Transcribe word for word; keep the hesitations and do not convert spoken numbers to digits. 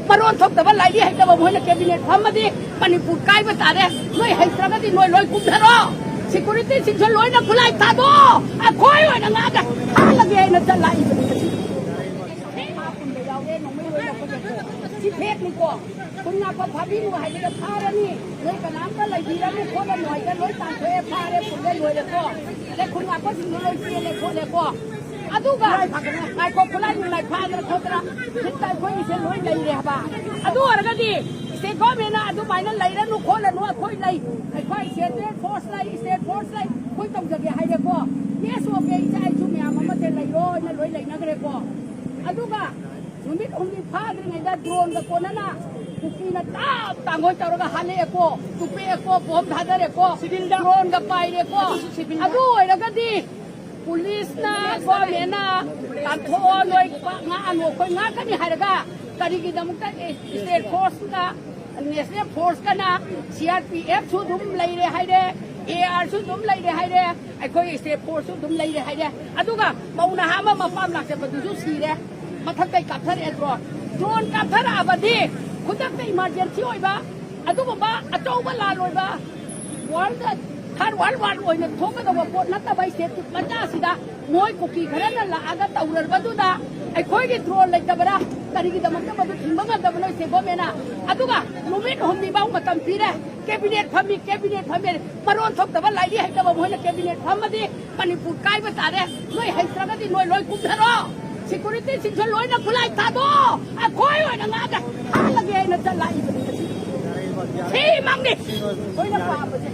ꯃꯔꯣꯟ ꯊꯣꯛꯇꯕ, ꯂꯥꯏꯔꯤꯛ ꯍꯩꯇꯕ ꯃꯣꯏꯅ cabinet ꯐꯝꯃꯗꯤ ꯃꯅꯤꯄꯨꯔ ꯀꯥꯏꯕ ꯇꯥꯔꯦ꯫ ꯅꯣꯏ ꯍꯩꯇ꯭ꯔꯒꯗꯤ ꯅꯣꯏ ꯂꯣꯏ ꯀꯨꯝꯊꯔꯣ꯫ Security ꯁꯤꯡꯁꯨ ꯂꯣꯏꯅ ꯈꯨꯠꯂꯥꯏ ꯊꯥꯗꯣꯛꯑꯣ꯫ ꯑꯩꯈꯣꯏ ꯑꯣꯏꯅ ꯉꯥꯛꯑꯒ ꯍꯥꯠꯂꯒꯦ ꯍꯥꯏꯅ ꯆꯠꯂꯛꯏꯕꯅꯤ ꯉꯁꯤ꯫ ꯁꯤ ꯐꯦꯛꯅꯤꯀꯣ꯫ ꯈꯨꯟ ꯉꯥꯛꯄ ꯐꯥꯕꯤꯔꯨ ꯍꯥꯏꯕꯗ ꯐꯥꯔꯅꯤ꯫ ꯅꯣꯏ ꯀꯅꯥꯝꯇ ꯂꯩꯕꯤꯔꯅꯨ ꯈꯣꯠꯂꯅꯨ ꯍꯥꯏꯗ ꯂꯣꯏ ꯇꯥꯟꯊꯣꯛꯑꯦ, ꯐꯥꯔꯦ, ꯄꯨꯜꯂꯦ, ꯂꯣꯏꯔꯦꯀꯣ꯫ ꯑꯗꯩ ꯈꯨꯟ ꯉꯥꯛꯄꯁꯤꯡꯗꯣ ꯂꯣꯏ ꯆꯦꯜꯂꯦ ꯈꯣꯠꯂꯦꯀꯣ꯫ ꯑꯗꯨꯒ ꯉꯥꯏꯈꯣ, ꯈꯨꯠꯂꯥꯏ ꯅꯨꯡꯂꯥꯏ ꯐꯥꯗꯅ ꯈꯣꯠꯇꯅ ꯍꯦꯛꯇ ꯑꯩꯈꯣꯏꯒꯤꯁꯦ ꯂꯣꯏ ꯂꯩꯔꯦ ꯍꯥꯏꯕ꯫ ꯑꯗꯨ ꯑꯣꯏꯔꯒꯗꯤ state government ꯅ ꯑꯗꯨꯃꯥꯏꯅ ꯂꯩꯔꯅꯨ ꯈꯣꯠꯂꯅꯨ, ꯑꯩꯈꯣꯏ ꯂꯩ, ꯑꯩꯈꯣꯏ central force ꯂꯩ, state force ꯂꯩ, ꯑꯩꯈꯣꯏ ꯇꯧꯖꯒꯦ ꯍꯥꯏꯔꯦꯀꯣ꯫ Yes, okay, ꯏꯆꯥ ꯏꯁꯨ ꯃꯌꯥꯝ ꯑꯃꯁꯦ ꯂꯩꯔꯣꯅ ꯂꯣꯏ ꯂꯩꯅꯈ꯭ꯔꯦꯀꯣ꯫ ꯑꯗꯨꯒ ꯅꯨꯃꯤꯠ ꯍꯨꯝꯅꯤ ꯐꯥꯗ꯭ꯔꯤꯉꯩꯗ drone ꯒ ꯀꯣꯟꯅꯅ ꯀꯨꯀꯤꯅ ꯇꯥꯞ ꯇꯥꯡꯒꯣꯏ ꯇꯧꯔꯒ ꯍꯥꯠꯂꯛꯑꯦꯀꯣ, ꯇꯨꯞꯄꯦꯛꯑꯦꯀꯣ, bomb ꯊꯥꯗꯔꯦꯀꯣ, civil ꯗ drone ꯒ ꯄꯥꯏꯔꯦꯀꯣ꯫ ꯑꯗꯨꯁꯨ civil ꯗ꯫ ꯑꯗꯨ ꯑꯣꯏꯔꯒꯗꯤ police ꯅ, government ꯅ ꯇꯥꯟꯊꯣꯛꯑꯣ, ꯅꯣꯏ ꯉꯥꯛꯑꯅꯨ, ꯑꯩꯈꯣꯏ ꯉꯥꯛꯀꯅꯤ ꯍꯥꯏꯔꯒ ꯀꯔꯤꯒꯤꯗꯃꯛꯇ state force ꯀ national force ꯀꯅ, C R P F ꯁꯨ ꯑꯗꯨꯝ ꯂꯩꯔꯦ ꯍꯥꯏꯔꯦ, A R ꯁꯨ ꯑꯗꯨꯝ ꯂꯩꯔꯦ ꯍꯥꯏꯔꯦ, ꯑꯩꯈꯣꯏ state force ꯁꯨ ꯑꯗꯨꯝ ꯂꯩꯔꯦ ꯍꯥꯏꯔꯦ꯫ ꯑꯗꯨꯒ ꯃꯧ ꯅꯍꯥ ꯑꯃ ꯃꯄꯥꯝ ꯂꯥꯛꯆꯕꯗꯨꯁꯨ ꯁꯤꯔꯦ꯫ ꯃꯊꯛꯇꯩ ꯀꯥꯞꯊꯔꯛꯑꯦ drone꯫ Drone ꯀꯥꯞꯊꯔꯛꯑꯕꯗꯤ ꯈꯨꯗꯛꯇ emergency ꯑꯣꯏꯕ, ꯑꯗꯨꯒꯨꯝꯕ ꯑꯆꯧꯕ ꯂꯥꯟ ꯑꯣꯏꯕ, world, third world war ꯑꯣꯏꯅ ꯊꯣꯛꯀꯗꯧꯕ ꯄꯣꯠ ꯅꯠꯇꯕ state ꯃꯆꯥꯁꯤꯗ ꯃꯣꯏ ꯀꯨꯀꯤ ꯈꯔꯅ ꯂꯥꯛꯑꯒ ꯇꯧꯔꯕꯗꯨꯗ ꯑꯩꯈꯣꯏꯒꯤ drone ꯂꯩꯇꯕꯔꯥ? ꯀꯔꯤꯒꯤꯗꯃꯛꯇ ꯃꯗꯨ ꯊꯤꯡꯕ ꯉꯝꯗꯕꯅꯣ state government ꯅ? ꯑꯗꯨꯒ ꯅꯨꯃꯤꯠ ꯍꯨꯝꯅꯤꯐꯥꯎ ꯃꯇꯝ ꯄꯤꯔꯦ꯫ Cabinet ꯐꯝꯃꯤ, cabinet ꯐꯝꯃꯤ꯫ ꯃꯔꯣꯟ ꯊꯣꯛꯇꯕ, ꯂꯥꯏꯔꯤꯛ ꯍꯩꯇꯕ ꯃꯣꯏꯅ cabinet ꯐꯝꯃꯗꯤ ꯃꯅꯤꯄꯨꯔ ꯀꯥꯏꯕ ꯇꯥꯔꯦ꯫ ꯅꯣꯏ ꯍꯩꯇ꯭ꯔꯒꯗꯤ ꯅꯣꯏ ꯂꯣꯏ ꯀꯨꯝꯊꯔꯣ꯫ Security ꯁꯤꯡꯁꯨ ꯂꯣꯏꯅ ꯈꯨꯠꯂꯥꯏ ꯊꯥꯗꯣꯛꯑꯣ꯫ ꯑꯩꯈꯣꯏ ꯑꯣꯏꯅ ꯉꯥꯛꯑꯒ ꯍꯥꯠꯂꯒꯦ ꯍꯥꯏꯅ ꯆꯠꯂꯛꯏꯕꯅꯤ ꯉꯁꯤ꯫ ꯁꯤꯃꯛꯅꯤ ꯑꯩꯈꯣꯏꯅ ꯄꯥꯝꯕꯁꯦ꯫